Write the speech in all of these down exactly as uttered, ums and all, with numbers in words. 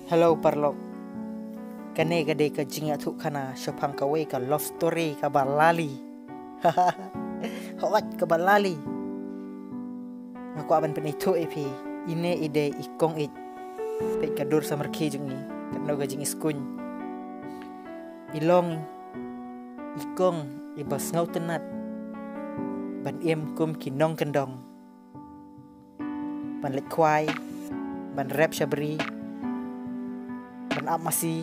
Hello paralok. Kane ka dei ka jingïathuhkhana shaphang kawei ka love story kaba lali. Hooid, kaba lali. Nga kwah ban pynithuh ïa phi. Ine i dei i kong ïeit. Peit ka dur samrkhie jong i, katno ka jingïaskuiñ. I long i kong iba sngewtynnat ban im kum ki nongkyndong, ban leit khwai, ban rep sha bri, ban ap masi.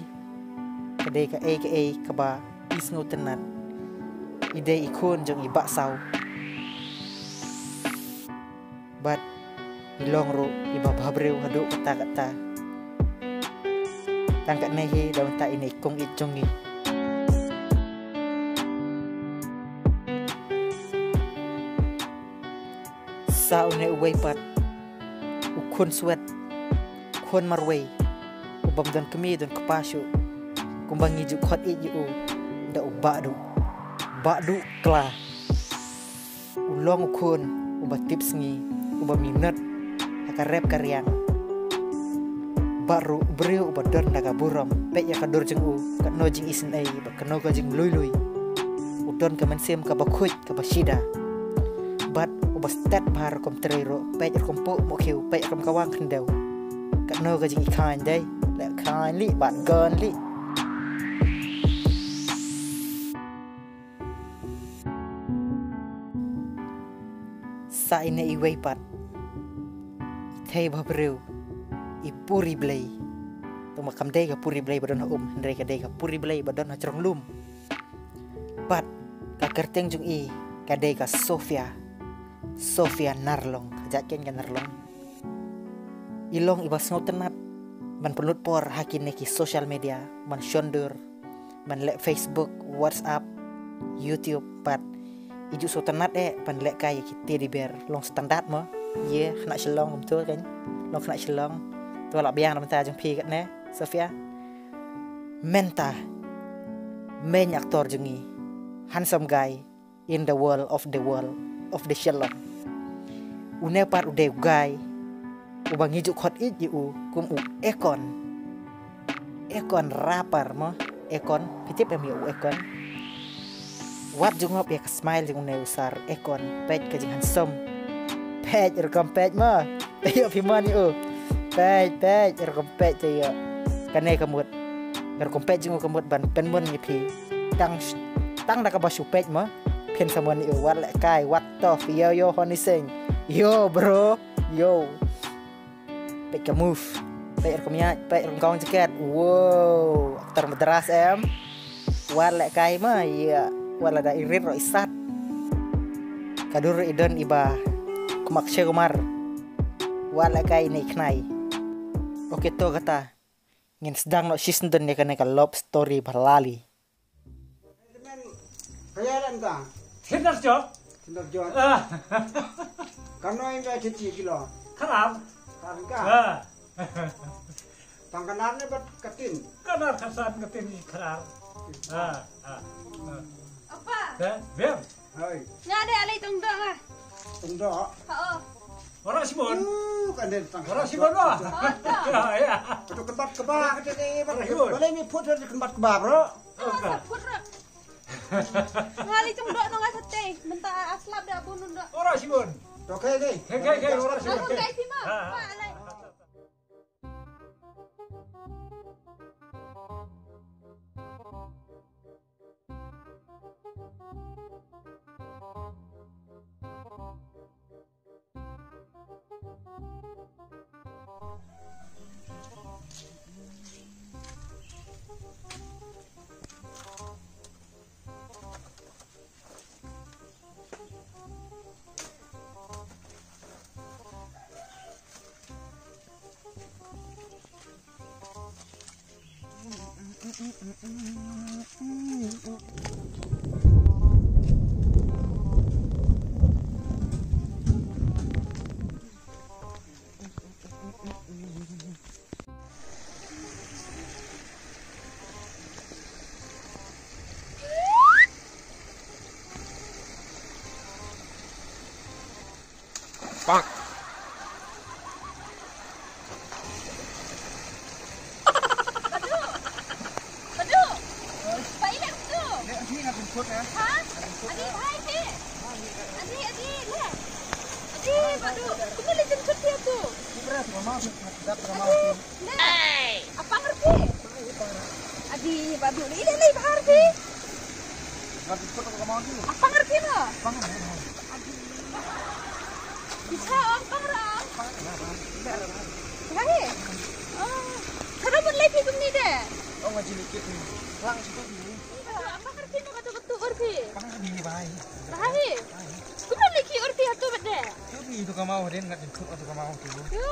Ka dei kaei kaei kaba i sngewtynnat. I dei i khun jong i Bah Saw. Bad i long ruh iba bhabriew haduh katta katta. Tang katne hi da mynta ine i kong ïeit jong ngi. Sa une uwei pat u khun swet, khun marwei, u bym don kmie don kpa shuh, kumba ngi ju khot ïeit ïa u da u Bah Duh. Bah Duh Kla. U long u khun uba tipsngi, uba minot ha ka rep ka riang. Bad ruh u briew uba don da ka burom. Peit ïa ka dur jong u, katno jingisynei bad katno ka jinglui lui. U don ka mynsiem kaba khuid, kaba shida. Bad uba stet bha rukom trei ruh. Peit rukom puh muh khiew, peit rukom kawang khyndew. Katno ka jingïakhain dei. Leh khain li bad gon li. Sa ine iwei pat, i thei bhabriew, i Puri Blei. Tang ba kam dei ka Puri Blei ba don ha um, hynrei ka dei ka Puri Blei ba don ha jrong lum. Bad ka kyrteng jong i ka dei ka Sofia. Sofia Narlong, ka jait keiñ ka Narlong. I long iba sngewtynnat ban pynlut por ha kine ki social media, ban shon dur, ban leh Facebook, WhatsApp, YouTube, bad i ju sngewtynnat eh ban lehkai ïa ki teddy bear. Long standard mo. Ïa khynnah Shillong kumto keiñ. Long khynnah Shillong. To la biang na bynta jong phi katne, Sofia. Mynta main actor jong ngi, handsome guy in the world of the world of the Shillong. Une pat u dei u guy uba ngi ju khot ïeit ïa u kum u Ekon. Ekon rapper mo. Ekon, phi tip em ïa u Ekon? Wat ju ngop ïa ka smile jong une u sir Ekon. Peit ka jinghandsome. Peit rukom peit mo. Peit ïa phi mon ïa u. Peit, peit rukom peit ïa. Kane ka mut. Rukom peit jong u ka mut ban pynmon ïa phi. Tang, tang da kaba shu peit mo. Phin sa mon ïa u. Wat lehkai, wat tough. Yo, yo, Honey Singh. Yo, bro. Yo. Peit ka move. Peit rukom ïaid, peit rukom kawang jaket. Wow, actor Madras em. Wat lehkai ma ïa. Wat lada i rit ruh i sat. Ka dur i don iba kum Akshay Kumar. Wat lehkai ine i khnai. Ok, to kata. Ngin sdang noh shisyndon ïa kane ka love story ba lali. Kaya lan ta. Tender jot. Tender jot. Ah. Kano ïa ka kiti kilo. Kharar. Kharar ka. Ah. Tang khanar ne bad katin. Khanar khasan katin ni kharar. Ah, ah. Ah. Apa? Eh, biar. Hai. Nga dei alai tong dong ah. Tong dong. Ha oh. Ora Simon. Uh, kan dei tang. Ora Simon lah. Oh, dong. Ya, ya. Betul kembat kebak kita ni. Ora Simon. Boleh ni put dari kembat kebak bro. Ora put rak. Ngali cung dok nong asate. Menta aslap dah bunun dok. Ora Simon. Oke deh. Oke oke ora Simon. Aku guys sima. Ha. Pak alai. Bonk. Apa ngerti? Adi, babi, ini, ini, apa ngerti? Apa ngerti, no? Adi. Bisa, apa ngerti? Hai. Oh, kada buat lagi gini deh. Oh, ngaji dikit ni. Lang situ ni. Apa ngerti, no, kata betul ngerti? Apa ngerti, bai? Hai. Kumno liki urti hatu bad de? Yo bi tu kamau den ngat jemput tu kamau tu. Yo.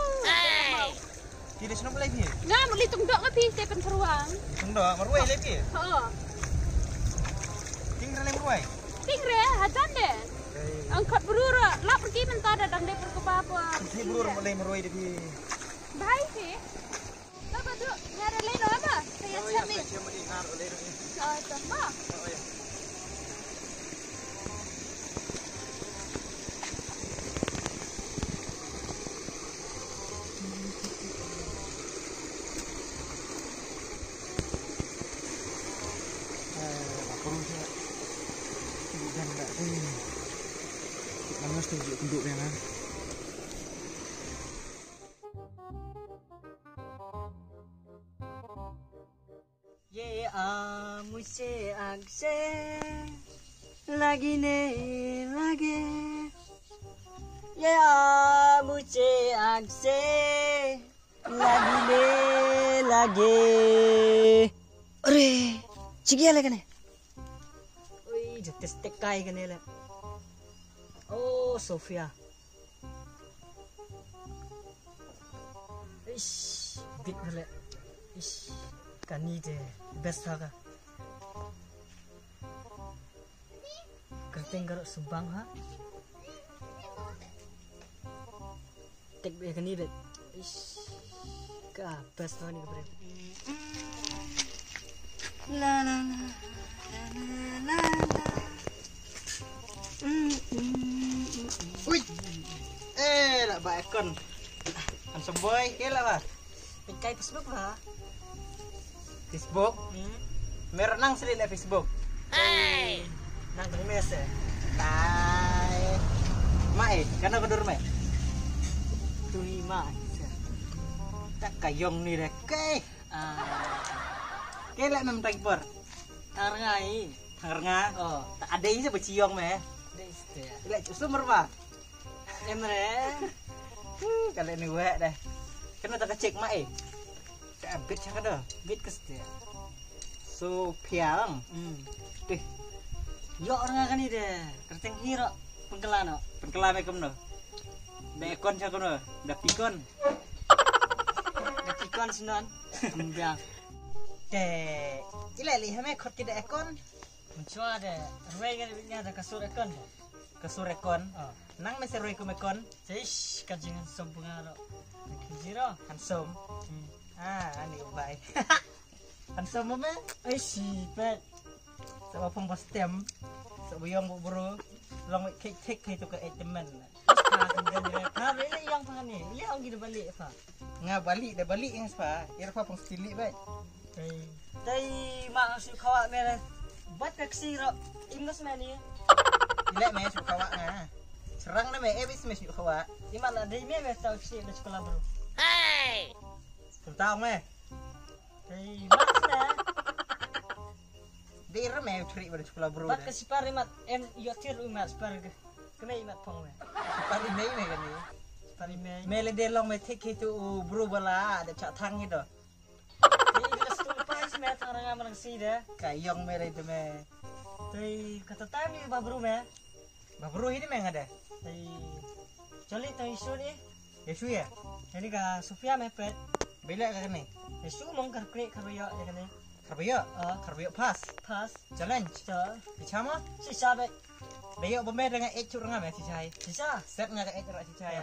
Ti de shnong lai phi? Nga muli tungdok nga phi te pen peruang. Tungdok marwai lai phi? Ho. Ting re lai marwai? Ting re hajan de. Angkat berura lap pergi mentah dah dang de perkebab. Ti berura lai marwai de phi. Bahai phi. Ka ba duk nga ra lei noh ba. Ka ïa chem ni. Oh, to ba. Ye a mujhe aakse lagi ne lage. Ye a mujhe aakse lagi ne lage. Are, chigi ale kane. Oi, jete stek kai kane le. Oh, Sofia. Ish, bit bele. Ish, kani de best ha ka. Kyrteng garuk subang ha. Tek be kani de. Ish, ka best ha ni ka bre. La la la la la la. Ui. Eh, la ba ekon. Handsome boy, ke la ba. Pynkai Facebook ba. Facebook? Hmm. Mer nang sli le Facebook. Hey. Nang kene mese. Tai. Mai, kana ka dur mai. Tui mai. Tak kayong ni deh. Ke. Ah. Ke le mem tak por. Tar ngai. Thang rnga. Oh. Ta adei se ba chiong me. Dei ste. Ila chu sumar ba. Em re. Kale ni wek deh. Kena ta ka check ma eh. Ka bit cha ka do. Bit ke ste. So piang. Hmm. Deh. Yo rnga kani deh. Kerteng hiro. Pengkelano. Pengkelano kum no. Da ekon cha kuno. Da pikon. Da pikon sinon. Kembang. Te. Ila li hame khot ki da ekon. Menchwa de, rwei ngan bit nya da kasur ekon de. Kasur ekon. Oh. Nang mese rwei kum ekon. Tish, ka jing handsome bunga ro. Zero. Handsome. Hmm. Ah, ani ubai. Handsome mo me? Ai si pet. Sa ba phong ba stem. Sa ba yong ba bro. Long wei kek kek kai tu ka etemen. Ka kan ben re. Ka re le yong pa ni. Ile ong gida balik pa. Nga balik da balik ing spa. Ir pa phong stili bai. Hey. Tai ma shu khawa me re. Bat ka ksi ro. Im ngas me ni. Ile me shu khawa nga. Serang na me e bis me shu khawa. Ima na dei me me tau ksi da sekolah bro. Hey. Tau me. Tai ma sna. Dei ra me tri ba da sekolah bro. Bat ka sipar imat em yo tir imat sipar ke. Kemei imat phong me. Sipar imei me kani. Sipar imei. Me le de long me thik hi tu u bru bala da cha thang hi do. Te i ka stul pais me thang ranga marang si de. Ka yong me le de me. Te kata time ni ba bru me. Ba bru hi ni me nga de. Te choli te isu ni. Isu ya. Ini ka Sofia me pet. Bela ka kani. Isu mong kar kre kar yo ya kani. Kar yo. Ah. Kar yo pass. Pass. Challenge. Cha. Bichama. Si sa be. Ba ïoh ba me da nga eit chuh rnga me chichai. Chicha. Set nga ka eit ra chichai.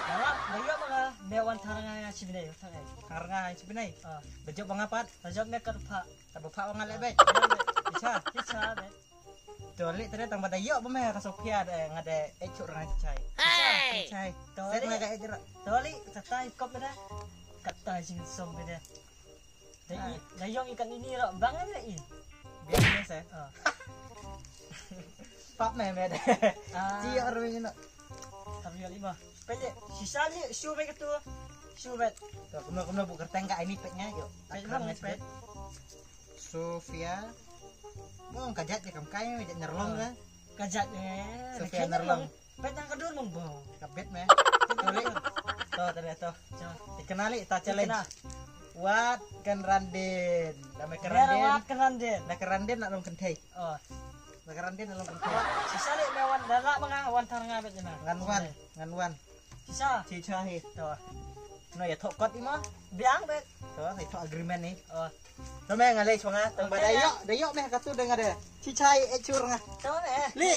Dawa ba ïoh ba nga me wan thar nga chi bnai thar nga. Thar nga chi bnai. Ah. Ba jop ba nga pat. Ba jop me kat pha. Kat ba pha ba nga le bej. Chicha. Chicha be. To le tare tang ba da ïoh ba me ka Sofia da nga da eit chuh rnga chichai. Chichai. Set nga ka eit ra. To le ta tai kop da. Kat tai jing som be da. Da i, da yong i kan ini ro bang ne i. Biang ne se. Ah. Pap me me de. Ah. Ti yor me no. Tapi ya lima. Pele sisa ni shu me ketu. Shu bet. To kumno kumno bu kyrteng ka ini pet nga yo. Pet nga pet. Sofia. Mo ka jait je kam kai me jait Nyarlong ka. Ka jait je. Sofia Nyarlong. Pet nang ka dur mong bo. Ka bet me. To le. To tare to. Kenali ta challenge. Wat kan Randin. Dame ka Randin. Wat kan Randin. Na ka Randin na long kynthei. Oh. Na ka Randin na long kynthei. Sisa le me wan dala manga wan tar nga bet na. Ngan wan, ngan wan. Sisa. Sisa hi. To. No ya thok kot imo. Biang bet. To, hi thok agreement ni. Oh. To me ngalai chonga. Tang ba da yo, da yo me ka tu denga de. Sisa hi e chur nga. To me. Li.